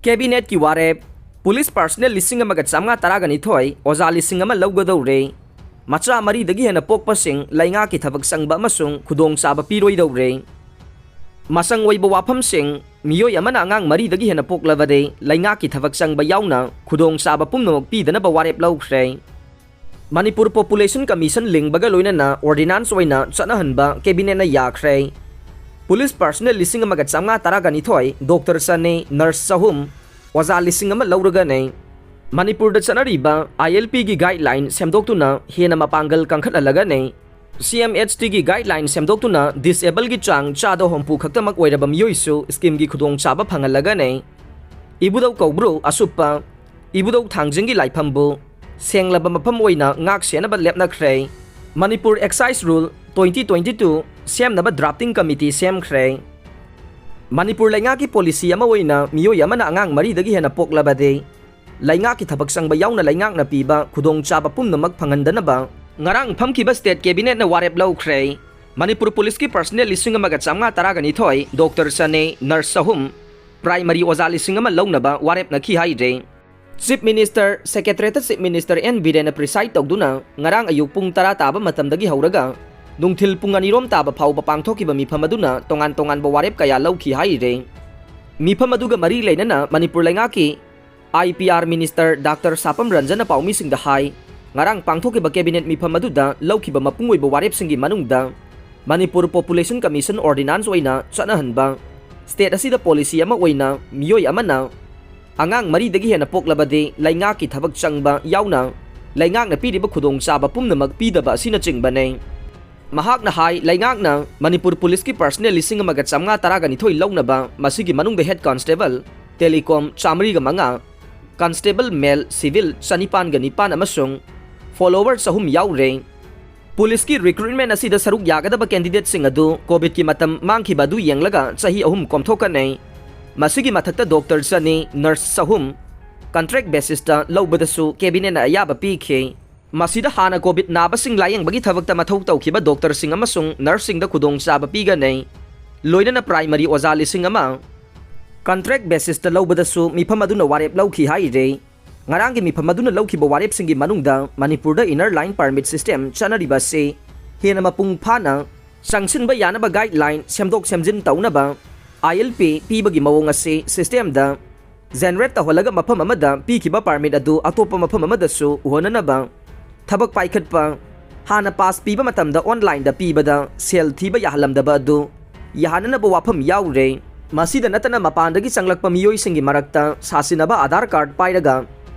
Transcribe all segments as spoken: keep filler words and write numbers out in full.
ꯀꯦꯕꯤꯅꯦꯠꯀꯤ ꯋꯥꯔꯦꯞ꯫ Police personal ꯂꯤꯁꯤꯡ ꯑꯃꯒ ꯆꯥꯝꯃꯉꯥ ꯇꯔꯥꯒ ꯅꯤꯊꯣꯏ, ꯑꯣꯖꯥ ꯂꯤꯁꯤꯡ ꯑꯃ ꯂꯧꯒꯗꯧꯔꯦ꯫ ꯃꯆꯥ ꯃꯔꯤꯗꯒꯤ ꯍꯦꯟꯅ ꯄꯣꯛꯄꯁꯤꯡ ꯂꯩꯉꯥꯛꯀꯤ ꯊꯕꯛ ꯆꯪꯕ ꯑꯃꯁꯨꯡ ꯈꯨꯗꯣꯡꯆꯥꯕ ꯄꯤꯔꯣꯏꯗꯧꯔꯦ꯫ ꯃꯆꯪ ꯑꯣꯏꯕ ꯋꯥꯐꯝꯁꯤꯡ: ꯃꯤꯑꯣꯏ ꯑꯃꯅ ꯑꯉꯥꯡ ꯃꯔꯤꯗꯒꯤ ꯍꯦꯟꯅ ꯄꯣꯛꯂꯕꯗꯤ ꯂꯩꯉꯥꯛꯀꯤ ꯊꯕꯛ ꯆꯪꯕ ꯌꯥꯎꯅ ꯈꯨꯗꯣꯡꯆꯥꯕ ꯄꯨꯝꯅꯃꯛ ꯄꯤꯗꯅꯕ ꯋꯥꯔꯦꯞ ꯂꯧꯈ꯭ꯔꯦ꯫ ꯃꯅꯤꯄꯨꯔ ꯄꯣꯄꯨꯂꯦꯁꯟ ꯀꯃꯤꯁꯟ ꯂꯤꯡꯕꯒ ꯂꯣꯏꯅꯅ ꯑꯣꯔꯗꯤꯅꯥꯟꯁ ꯑꯣꯏꯅ ꯆꯠꯅꯍꯟꯕ ꯀꯦꯕꯤꯅꯦꯠꯅ ꯌꯥꯈ꯭ꯔꯦ꯫ ꯄꯨꯂꯤꯁ ꯄꯥꯔꯁꯅꯦꯜ ꯂꯤꯁꯤꯡ ꯑꯃꯒ ꯆꯥꯝꯃꯉꯥ ꯇꯔꯥꯒ ꯅꯤꯊꯣꯏ, ꯗꯣꯛꯇꯔ ꯆꯅꯤ, ꯅꯔꯁ ꯆꯍꯨꯝ, ꯑꯣꯖꯥ ꯂꯤꯁꯤꯡ ꯑꯃ ꯂꯧꯔꯒꯅꯤ꯫ ꯃꯅꯤꯄꯨꯔꯗ ꯆꯠꯅꯔꯤꯕ ꯑꯥꯏ ꯑꯦꯜ ꯄꯤꯒꯤ ꯒꯥꯏꯗꯂꯥꯏꯟ ꯁꯦꯝꯗꯣꯛꯇꯨꯅ ꯍꯦꯟꯅ ꯃꯄꯥꯡꯒꯜ ꯀꯟꯈꯠꯍꯜꯂꯒꯅꯤ꯫ ꯁꯤ ꯑꯦꯝ ꯑꯦꯆ ꯇꯤꯒꯤ ꯒꯥꯏꯗꯂꯥꯏꯟ ꯁꯦꯝꯗꯣꯛꯇꯨꯅ ꯗꯤꯁꯑꯦꯕꯜꯒꯤ ꯆꯥꯡ ꯆꯥꯗ ꯍꯨꯝꯐꯨ ꯈꯛꯇꯃꯛ ꯑꯣꯏꯔꯕ ꯃꯤꯑꯣꯏꯁꯨ ꯁ꯭ꯀꯤꯝꯒꯤ ꯈꯨꯗꯣꯡꯆꯥꯕ ꯐꯪꯍꯜꯂꯒꯅꯤ꯫ ꯏꯕꯨꯙꯧ ꯀꯧꯕ꯭ꯔꯨ ꯑꯁꯨꯞꯄ, ꯏꯕꯨꯙꯧ ꯊꯥꯡꯖꯤꯡꯒꯤ ꯂꯥꯏꯐꯝꯕꯨ ꯁꯦꯡꯂꯕ ꯃꯐꯝ ꯑꯣꯏꯅ ꯉꯥꯛ ꯁꯦꯟꯅꯕ ꯂꯦꯞꯅꯈ꯭ꯔꯦ꯫ Manipur excise rule twenty twenty two ꯁꯦꯝꯅꯕ ꯗ꯭ꯔꯥꯐꯇꯤꯡ ꯀꯃꯤꯇꯤ ꯁꯦꯝꯈ꯭ꯔꯦ꯫ ꯃꯅꯤꯄꯨꯔ ꯂꯩꯉꯥꯛꯀꯤ ꯄꯣꯂꯤꯁꯤ ꯑꯃ ꯑꯣꯏꯅ ꯃꯤꯑꯣꯏ ꯑꯃꯅ ꯑꯉꯥꯡ ꯃꯔꯤꯗꯒꯤ ꯍꯦꯟꯅ ꯄꯣꯛꯂꯕꯗꯤ ꯂꯩꯉꯥꯛꯀꯤ ꯊꯕꯛ ꯆꯪꯕ ꯌꯥꯎꯅ ꯂꯩꯉꯥꯛꯅ ꯄꯤꯕ ꯈꯨꯗꯣꯡꯆꯥꯕ ꯄꯨꯝꯅꯃꯛ ꯐꯪꯍꯟꯗꯅꯕ ꯉꯔꯥꯡ ꯐꯝꯈꯤꯕ ꯁ꯭ꯇꯦꯠ ꯀꯦꯕꯤꯅꯦꯠꯅ ꯋꯥꯔꯦꯞ ꯂꯧꯈ꯭ꯔꯦ꯫ ꯃꯅꯤꯄꯨꯔ ꯄꯨꯂꯤꯁꯀꯤ ꯄꯥꯔꯁꯅꯦꯜ ꯂꯤꯁꯤꯡ ꯑꯃꯒ ꯆꯥꯝꯃꯉꯥ ꯇꯔꯥꯒ ꯅꯤꯊꯣꯏ, ꯗꯣꯛꯇꯔ ꯆꯅꯤ, ꯅꯔꯁ ꯆꯍꯨꯝ, ꯄ꯭ꯔꯥꯏꯃꯔꯤ ꯑꯣꯖꯥ ꯂꯤꯁꯤꯡ ꯑꯃ ꯂꯧꯅꯕ ꯋꯥꯔꯦꯞꯅꯈꯤ ꯍꯥꯏꯔꯦ꯫ ꯆꯤꯐ ꯃꯤꯅꯤꯁꯇꯔ, ꯁꯦꯀ꯭ꯔꯦꯇꯔꯤꯌꯦꯠꯇ ꯆꯤꯐ ꯃꯤꯅꯤꯁꯇꯔ ꯑꯦꯟ ꯕꯤꯔꯦꯟꯅ ꯄ꯭ꯔꯤꯁꯥꯏꯗ ꯇꯧꯗꯨꯅ ꯉꯔꯥꯡ ꯑꯌꯨꯛ ꯄꯨꯡ ꯇꯔꯥ ꯇꯥꯕ ꯃꯇꯝꯗꯒꯤ ꯍꯧꯔꯒ ꯅꯨꯡꯊꯤꯜ ꯄꯨꯡ ꯑꯅꯤꯔꯣꯝ ꯇꯥꯕ ꯐꯥꯎꯕ ꯄꯥꯡꯊꯣꯛꯈꯤꯕ ꯃꯤꯐꯝ ꯑꯗꯨꯅ ꯇꯣꯉꯥꯟ ꯇꯣꯉꯥꯟꯕ ꯋꯥꯔꯦꯞ ꯀꯌꯥ ꯂꯧꯈꯤ ꯍꯥꯏꯔꯦ꯫ ꯃꯤꯐꯝ ꯑꯗꯨꯒ ꯃꯔꯤ ꯂꯩꯅꯅ ꯃꯅꯤꯄꯨꯔ ꯂꯩꯉꯥꯛꯀꯤ I P R minister doctor Sapam ꯔꯟꯖꯟꯅ ꯄꯥꯎꯃꯤꯁꯤꯡꯗ ꯍꯥꯏ, ꯉꯔꯥꯡ ꯄꯥꯡꯊꯣꯛꯈꯤꯕ ꯀꯦꯕꯤꯅꯦꯠ ꯃꯤꯐꯝ ꯑꯗꯨꯗ ꯂꯧꯈꯤꯕ ꯃꯄꯨꯡ ꯑꯣꯏꯕ ꯋꯥꯔꯦꯞꯁꯤꯡꯒꯤ ꯃꯅꯨꯡꯗ ꯃꯅꯤꯄꯨꯔ ꯄꯣꯄꯨꯂꯦꯁꯟ ꯀꯃꯤꯁꯟ ꯑꯣꯔꯗꯤꯅꯥꯟꯁ ꯑꯣꯏꯅ ꯆꯠꯅꯍꯟꯕ, ꯁ꯭ꯇꯦꯠ ꯑꯁꯤꯗ ꯄꯣꯂꯤꯁꯤ ꯑꯃ ꯑꯣꯏꯅ ꯃꯤꯑꯣꯏ ꯑꯃꯅ ꯑꯉꯥꯡ ꯃꯔꯤꯗꯒꯤ ꯍꯦꯟꯅ ꯄꯣꯛꯂꯕꯗꯤ ꯂꯩꯉꯥꯛꯀꯤ ꯊꯕꯛ ꯆꯪꯕ ꯌꯥꯎꯅ ꯂꯩꯉꯥꯛꯅ ꯄꯤꯔꯤꯕ ꯈꯨꯗꯣꯡꯆꯥꯕ ꯄꯨꯝꯅꯃꯛ ꯄꯤꯗꯕ ꯑꯁꯤꯅꯆꯤꯡꯕꯅꯤ꯫ ꯃꯍꯥꯛꯅ ꯍꯥꯏ, ꯂꯩꯉꯥꯛꯅ ꯃꯅꯤꯄꯨꯔ ꯄꯨꯂꯤꯁꯀꯤ ꯄꯥꯔꯁꯅꯦꯜ ꯂꯤꯁꯤꯡ ꯑꯃꯒ ꯆꯥꯝꯃꯉꯥ ꯇꯔꯥꯒ ꯅꯤꯊꯣꯏ ꯂꯧꯅꯕ, ꯃꯁꯤꯒꯤ ꯃꯅꯨꯡꯗ ꯍꯦꯗ ꯀꯟꯁꯇꯦꯕꯜ, ꯇꯦꯂꯤꯀꯣꯝ ꯆꯥꯃꯔꯤꯒ ꯃꯉꯥ, ꯀꯟꯁꯇꯦꯕꯜ ꯃꯦꯜ ꯁꯤꯚꯤꯜ ꯆꯅꯤꯄꯥꯟꯒ ꯅꯤꯄꯥꯟ ꯑꯃꯁꯨꯡ ꯐꯣꯂꯣꯋꯔ ꯆꯍꯨꯝ ꯌꯥꯎꯔꯦ꯫ ꯄꯨꯂꯤꯁꯀꯤ ꯔꯤꯀ꯭ꯔꯨꯠꯃꯦꯟ ꯑꯁꯤꯗ ꯁꯔꯨꯛ ꯌꯥꯒꯗꯕ ꯀꯦꯟꯗꯤꯗꯦꯠꯁꯤꯡ ꯑꯗꯨ ꯀꯣꯚꯤꯗꯀꯤ ꯃꯇꯝ ꯃꯥꯡꯈꯤꯕ ꯑꯗꯨ ꯌꯦꯡꯂꯒ ꯆꯍꯤ ꯑꯍꯨꯝ ꯀꯣꯝꯊꯣꯛꯀꯅꯤ꯫ ꯃꯁꯤꯒꯤ ꯃꯊꯛꯇ ꯗꯣꯛꯇꯔ ꯆꯅꯤ, ꯅꯔꯁ ꯆꯍꯨꯝ ꯀꯟꯇ꯭ꯔꯦꯛ ꯕꯦꯁꯤꯁꯇ ꯂꯧꯕꯗꯁꯨ ꯀꯦꯕꯤꯅꯦꯠꯅ ꯑꯌꯥꯕ ꯄꯤꯈꯤ꯫ ꯃꯁꯤꯗ ꯍꯥꯟꯅ ꯀꯣꯚꯤꯗ ꯅꯥꯕꯁꯤꯡ ꯂꯥꯌꯦꯡꯕꯒꯤ ꯊꯕꯛꯇ ꯃꯊꯧ ꯇꯧꯈꯤꯕ ꯗꯣꯛꯇꯔꯁꯤꯡ ꯑꯃꯁꯨꯡ ꯅꯔꯁꯁꯤꯡꯗ ꯈꯨꯗꯣꯡꯆꯥꯕ ꯄꯤꯒꯅꯤ꯫ ꯂꯣꯏꯅꯅ ꯄ꯭ꯔꯥꯏꯃꯔꯤ ꯑꯣꯖꯥ ꯂꯤꯁꯤꯡ ꯑꯃ, Contract basisꯇ ꯂꯧꯕꯗꯁꯨ ꯃꯤꯐꯝ ꯑꯗꯨꯅ ꯋꯥꯔꯦꯞ ꯂꯧꯈꯤ ꯍꯥꯏꯔꯦ꯫ ꯉꯔꯥꯡꯒꯤ ꯃꯤꯐꯝ ꯑꯗꯨꯅ ꯂꯧꯈꯤꯕ ꯋꯥꯔꯦꯞꯁꯤꯡꯒꯤ ꯃꯅꯨꯡꯗ ꯃꯅꯤꯄꯨꯔꯗ Inner Line Permit System ꯆꯠꯅꯔꯤꯕ ꯑꯁꯤ ꯍꯦꯟꯅ ꯃꯄꯨꯡ ꯐꯥꯅ ꯆꯪꯁꯤꯟꯕ ꯌꯥꯅꯕ guideline ꯁꯦꯝꯗꯣꯛ ꯁꯦꯝꯖꯤꯟ ꯇꯧꯅꯕ ILP ꯄꯤꯕꯒꯤ ꯃꯑꯣꯡ ꯑꯁꯤ systemꯗ generate ꯇꯧꯍꯜꯂꯒ ꯃꯐꯝ ꯑꯃꯗ ꯄꯤꯈꯤꯕ permit ꯑꯗꯨ ꯑꯇꯣꯞꯄ ꯃꯐꯝ ꯑꯃꯗꯁꯨ ꯎꯍꯟꯅꯅꯕ ꯊꯕꯛ ꯄꯥꯏꯈꯠꯄ, ꯍꯥꯟꯅ pass ꯄꯤꯕ ꯃꯇꯝꯗ onlineꯗ ꯄꯤꯕꯗ ꯁꯦꯜ ꯊꯤꯕ ꯌꯥꯍꯜꯂꯝꯗꯕ ꯑꯗꯨ ꯌꯥꯍꯟꯅꯅꯕ ꯋꯥꯐꯝ ꯌꯥꯎꯔꯦ꯫ ꯃꯁꯤꯗ ꯅꯠꯇꯅ ꯃꯄꯥꯟꯗꯒꯤ ꯆꯪꯂꯛꯄ ꯃꯤꯑꯣꯏꯁꯤꯡꯒꯤ ꯃꯔꯛꯇ ꯁꯥꯁꯤꯟꯅꯕ Aadhaar card ꯄꯥꯏꯔꯒ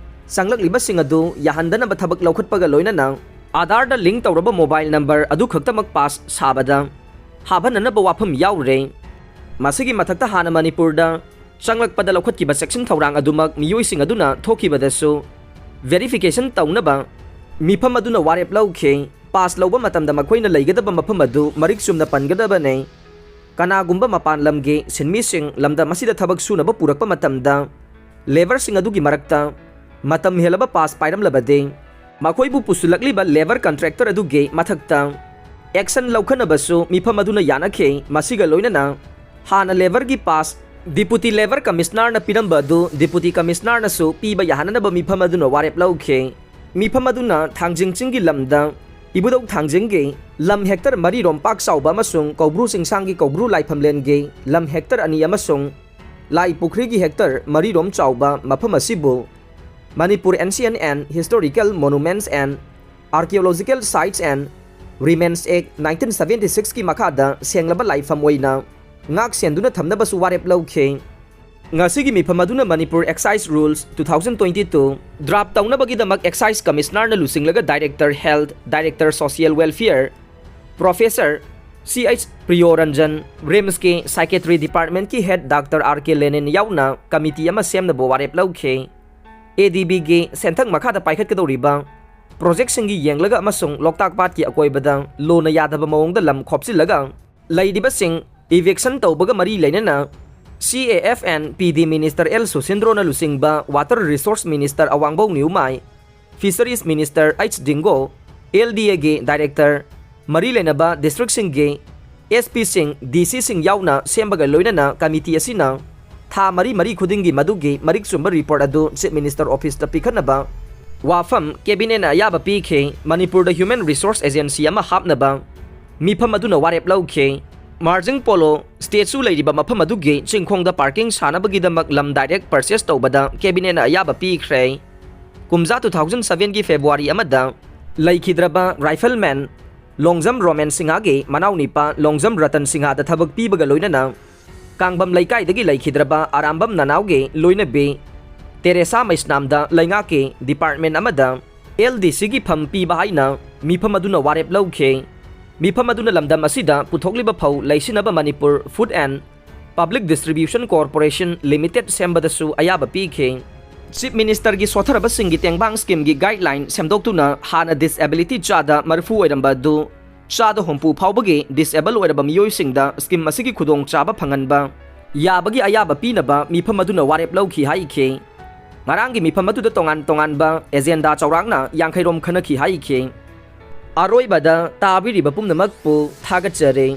ꯆꯪꯂꯛꯂꯤꯕꯁꯤꯡ ꯑꯗꯨ ꯌꯥꯍꯟꯗꯅꯕ ꯊꯕꯛ ꯂꯧꯈꯠꯄꯒ ꯂꯣꯏꯅꯅ Aadhaarꯗ link ꯇꯧꯔꯕ mobile number ꯑꯗꯨ ꯈꯛꯇꯃꯛ pass ꯁꯥꯕꯗ ꯍꯥꯞꯍꯟꯅꯅꯕ ꯋꯥꯐꯝ ꯌꯥꯎꯔꯦ꯫ ꯃꯁꯤꯒꯤ ꯃꯊꯛꯇ ꯍꯥꯟꯅ ꯃꯅꯤꯄꯨꯔꯗ ꯆꯪꯂꯛꯄꯗ ꯂꯧꯈꯠꯈꯤꯕ ꯆꯦꯛꯁꯤꯟ ꯊꯧꯔꯥꯡ ꯑꯗꯨꯃꯛ ꯃꯤꯑꯣꯏꯁꯤꯡ ꯑꯗꯨꯅ ꯊꯣꯛꯈꯤꯕꯗꯁꯨ verification ꯇꯧꯅꯕ ꯃꯤꯐꯝ ꯑꯗꯨꯅ ꯋꯥꯔꯦꯞ ꯂꯧꯈꯤ꯫ Pass ꯂꯧꯕ ꯃꯇꯝꯗ ꯃꯈꯣꯏꯅ ꯂꯩꯒꯗꯕ ꯃꯐꯝ ꯑꯗꯨ ꯃꯔꯤꯛ ꯆꯨꯝꯅ ꯄꯟꯒꯗꯕꯅꯤ꯫ ꯀꯅꯥꯒꯨꯝꯕ ꯃꯄꯥꯟ ꯂꯝꯒꯤ ꯁꯤꯟꯃꯤꯁꯤꯡ ꯂꯝꯗꯝ ꯑꯁꯤꯗ ꯊꯕꯛ ꯁꯨꯅꯕ ꯄꯨꯔꯛꯄ ꯃꯇꯝꯗ labourꯁꯤꯡ ꯑꯗꯨꯒꯤ ꯃꯔꯛꯇ ꯃꯇꯝ ꯍꯦꯜꯂꯕ pass ꯄꯥꯏꯔꯝꯂꯕꯗꯤ ꯃꯈꯣꯏꯕꯨ ꯄꯨꯁꯤꯜꯂꯛꯂꯤꯕ labour contractor ꯑꯗꯨꯒꯤ ꯃꯊꯛꯇ action ꯂꯧꯈꯠꯅꯕꯁꯨ ꯃꯤꯐꯝ ꯑꯗꯨꯅ ꯌꯥꯅꯈꯤ꯫ ꯃꯁꯤꯒ ꯂꯣꯏꯅꯅ ꯍꯥꯟꯅ labourꯒꯤ pass Deputy Labour Commissionerꯅ ꯄꯤꯔꯝꯕ ꯑꯗꯨ Deputy Commissionerꯅꯁꯨ ꯄꯤꯕ ꯌꯥꯍꯟꯅꯅꯕ ꯃꯤꯐꯝ ꯑꯗꯨꯅ ꯋꯥꯔꯦꯞ ꯂꯧꯈꯤ꯫ ꯃꯤꯐꯝ ꯑꯗꯨꯅ ꯊꯥꯡꯖꯤꯡ ꯆꯤꯡꯒꯤ ꯂꯝꯗ ꯏꯕꯨꯙꯧ ꯊꯥꯡꯖꯤꯡꯒꯤ ꯂꯝ hectare ꯃꯔꯤ ꯔꯣꯝ ꯄꯥꯛ ꯆꯥꯎꯕ ꯑꯃꯁꯨꯡ ꯀꯧꯕ꯭ꯔꯨ ꯆꯤꯡꯁꯥꯡꯒꯤ ꯀꯧꯕ꯭ꯔꯨ ꯂꯥꯏꯐꯝꯂꯦꯟꯒꯤ ꯂꯝ hectare ꯑꯅꯤ ꯑꯃꯁꯨꯡ ꯂꯥꯏ ꯄꯨꯈ꯭ꯔꯤꯒꯤ hectare ꯃꯔꯤ ꯔꯣꯝ ꯆꯥꯎꯕ ꯃꯐꯝ ꯑꯁꯤꯕꯨ Manipur Ancient and Historical Monuments and Archaeological Sites and Remains Act nineteen seventy sixꯀꯤ ꯃꯈꯥꯗ ꯁꯦꯡꯂꯕ ꯂꯥꯏꯐꯝ ꯑꯣꯏꯅ ꯉꯥꯛ ꯁꯦꯟꯗꯨꯅ ꯊꯝꯅꯕꯁꯨ ꯋꯥꯔꯦꯞ ꯂꯧꯈꯤ꯫ ꯉꯁꯤꯒꯤ ꯃꯤꯐꯝ ꯑꯗꯨꯅ Manipur Excise Rules two thousand twenty two draft ꯇꯧꯅꯕꯒꯤꯗꯃꯛ Excise Commissionerꯅ ꯂꯨꯆꯤꯡꯂꯒ Director Health, Director Social Welfare, Professor C H Priyoranjan, RIMSꯀꯤ Psychiatry Departmentꯀꯤ Head Doctor R K Lenin ꯌꯥꯎꯅ committee ꯑꯃ ꯁꯦꯝꯅꯕ ꯋꯥꯔꯦꯞ ꯂꯧꯈꯤ꯫ ADBꯒꯤ ꯁꯦꯟꯊꯪ ꯃꯈꯥꯗ ꯄꯥꯏꯈꯠꯀꯗꯧꯔꯤꯕ projectꯁꯤꯡꯒꯤ ꯌꯦꯡꯂꯒ ꯑꯃꯁꯨꯡ ꯂꯣꯛꯇꯥꯛ ꯄꯥꯠꯀꯤ ꯑꯀꯣꯏꯕꯗ ꯂꯣꯅ ꯌꯥꯗꯕ ꯃꯑꯣꯡꯗ ꯂꯝ ꯈꯣꯞꯆꯤꯜꯂꯒ ꯂꯩꯔꯤꯕꯁꯤꯡ eviction ꯇꯧꯕꯒ ꯃꯔꯤ ꯂꯩꯅꯅ C A F and P D Minister L ꯁꯨꯁꯤꯟꯗ꯭ꯔꯣꯅ ꯂꯨꯆꯤꯡꯕ Water Resource Minister ꯑꯋꯥꯡꯕꯧ ꯅ꯭ꯌꯨꯃꯥꯏ, Fisheries Minister H ꯗꯤꯡꯒꯣ, LDAꯒꯤ Director, ꯃꯔꯤ ꯂꯩꯅꯕ districtꯁꯤꯡꯒꯤ SPꯁꯤꯡ, DCꯁꯤꯡ ꯌꯥꯎꯅ ꯁꯦꯝꯕꯒ ꯂꯣꯏꯅꯅ committee ꯑꯁꯤꯅ ꯊꯥ ꯃꯔꯤ ꯃꯔꯤ ꯈꯨꯗꯤꯡꯒꯤ ꯃꯗꯨꯒꯤ ꯃꯔꯤꯛ ꯆꯨꯝꯕ ꯔꯤꯄꯣꯔꯠ ꯑꯗꯨ ꯆꯤꯐ ꯃꯤꯅꯤꯁꯇꯔ ꯑꯣꯐꯤꯁꯇ ꯄꯤꯈꯠꯅꯕ ꯋꯥꯐꯝ ꯀꯦꯕꯤꯅꯦꯠꯅ ꯑꯌꯥꯕ ꯄꯤꯈꯤ꯫ ꯃꯅꯤꯄꯨꯔꯗ ꯍ꯭ꯌꯨꯃꯦꯟ ꯔꯤꯁꯣꯔꯁ ꯑꯦꯖꯦꯟꯁꯤ ꯑꯃ ꯍꯥꯞꯅꯕ ꯃꯤꯐꯝ ꯑꯗꯨꯅ ꯋꯥꯔꯦꯞ ꯂꯧꯈꯤ꯫ ꯃꯥꯔꯖꯤꯡ ꯄꯣꯂꯣ ꯁ꯭ꯇꯦꯆꯨ ꯂꯩꯔꯤꯕ ꯃꯐꯝ ꯑꯗꯨꯒꯤ ꯆꯤꯡꯈꯣꯡꯗ ꯄꯥꯔꯀꯤꯡ ꯁꯥꯅꯕꯒꯤꯗꯃꯛ ꯂꯝ ꯗꯥꯏꯔꯦꯛ ꯄꯔꯆꯦꯁ ꯇꯧꯕꯗ ꯀꯦꯕꯤꯅꯦꯠꯅ ꯑꯌꯥꯕ ꯄꯤꯈ꯭ꯔꯦ꯫ ꯀꯨꯝꯖꯥ ꯇꯨ ꯊꯥꯎꯖꯟ ꯁꯚꯦꯟꯒꯤ ꯐꯦꯕ꯭ꯔꯨꯋꯥꯔꯤ ꯑꯃꯗ ꯂꯩꯈꯤꯗ꯭ꯔꯕ ꯔꯥꯏꯐꯜꯃꯦꯟ ꯂꯣꯡꯖꯝ ꯔꯣꯃꯦꯟ ꯁꯤꯡꯍꯒꯤ ꯃꯅꯥꯎꯅꯤꯄꯥ ꯂꯣꯡꯖꯝ ꯔꯇꯟ ꯁꯤꯡꯍꯗ ꯊꯕꯛ ꯄꯤꯕꯒ ꯂꯣꯏꯅꯅ ꯀꯥꯡꯕꯝ ꯂꯩꯀꯥꯏꯗꯒꯤ ꯂꯩꯈꯤꯗ꯭ꯔꯕ ꯑꯔꯥꯝꯕꯝ ꯅꯅꯥꯎꯒꯤ ꯂꯣꯏꯅꯕꯤ ꯇꯦꯔꯦꯁꯥ ꯃꯩꯁꯅꯥꯝꯗ ꯂꯩꯉꯥꯛꯀꯤ ꯗꯤꯄꯥꯔꯠꯃꯦꯟ ꯑꯃꯗ ꯑꯦꯜ ꯗꯤ ꯁꯤꯒꯤ ꯐꯝ ꯄꯤꯕ ꯍꯥꯏꯅ ꯃꯤꯐꯝ ꯑꯗꯨꯅ ꯋꯥꯔꯦꯞ ꯂꯧꯈꯤ꯫ ꯃꯤꯐꯝ ꯑꯗꯨꯅ ꯂꯝꯗꯝ ꯑꯁꯤꯗ ꯄꯨꯊꯣꯛꯂꯤꯕ ꯐꯧ ꯂꯩꯁꯤꯟꯅꯕ Manipur food and public distribution corporation limited ꯁꯦꯝꯕꯗꯁꯨ ꯑꯌꯥꯕ ꯄꯤꯈꯤ꯫ ꯆꯤꯐ ꯃꯤꯅꯤꯁꯇꯔꯒꯤ ꯁꯣꯠꯊꯔꯕꯁꯤꯡꯒꯤ ꯇꯦꯡꯕꯥꯡ ꯁ꯭ꯀꯤꯝꯒꯤ ꯒꯥꯏꯗꯂꯥꯏꯟ ꯁꯦꯝꯗꯣꯛꯇꯨꯅ ꯍꯥꯟꯅ ꯗꯤꯁꯑꯦꯕꯤꯂꯤꯇꯤ ꯆꯥꯗ ꯃꯔꯤꯐꯨ ꯑꯣꯏꯔꯝꯕ ꯑꯗꯨ ꯆꯥꯗ ꯍꯨꯝꯐꯨ ꯐꯥꯎꯕꯒꯤ ꯗꯤꯁꯑꯦꯕꯜ ꯑꯣꯏꯔꯕ ꯃꯤꯑꯣꯏꯁꯤꯡꯗ ꯁ꯭ꯀꯤꯝ ꯑꯁꯤꯒꯤ ꯈꯨꯗꯣꯡꯆꯥꯕ ꯐꯪꯍꯟꯕ ꯌꯥꯕꯒꯤ ꯑꯌꯥꯕ ꯄꯤꯅꯕ ꯃꯤꯐꯝ ꯑꯗꯨꯅ ꯋꯥꯔꯦꯞ ꯂꯧꯈꯤ ꯍꯥꯏꯈꯤ꯫ ꯉꯔꯥꯡꯒꯤ ꯃꯤꯐꯝ ꯑꯗꯨꯗ ꯇꯣꯉꯥꯟ ꯇꯣꯉꯥꯟꯕ ꯑꯦꯖꯦꯟꯗꯥ ꯆꯥꯎꯔꯥꯛꯅ ꯌꯥꯡꯈꯩꯔꯣꯝ ꯈꯟꯅꯈꯤ ꯍꯥꯏꯈꯤ꯫ ꯑꯔꯣꯏꯕꯗ ꯇꯥꯕꯤꯔꯤꯕ ꯄꯨꯝꯅꯃꯛꯄꯨ ꯊꯥꯒꯠꯆꯔꯤ꯫